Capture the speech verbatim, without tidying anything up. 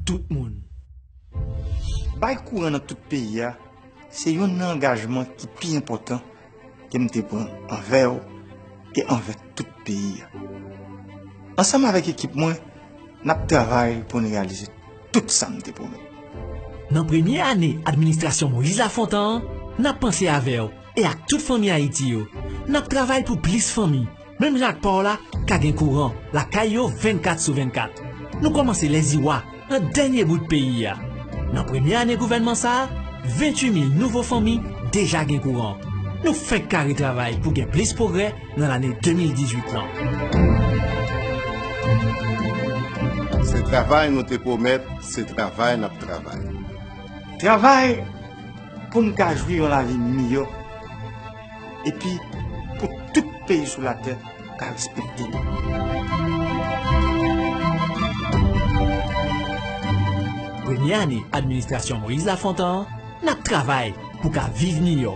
tout moun. Bay kouran nan tout peyi a se youn nan angajman ki pi enpòtan ke m te pran anvè w e anvè tout peyi a. Ansanm avèk ekip mwen, n ap travay pou n reyalize tout sa m te pwomèt. Nan premye ane administrasyon Moyiz Lafontan an, n ap panse avè w e ak tout fanmi Ayiti yo. N ap travay pou plis fanmi, menm jan ak pa w la, ka gen kouran lakay yo vennkat sou vennkat. Nou kòmanse lè ziwa nan dènye bout peyi a. Nan premye ane gouvènman sa a, venntuit mil nouvo fanmi deja gen kouran. Nou fenk kare travay pou gen plis pwogrè nan lane de mil dizuit lan. Se travay nou te pwomèt, se travay n ap travay. Travay pou n ka jwi yon lavi miyò, epi pou tout peyi sou latè ka respekte nou. Premye ane administrasyon Moyiz Lafontan an, n ap travay pou ka viv miyò.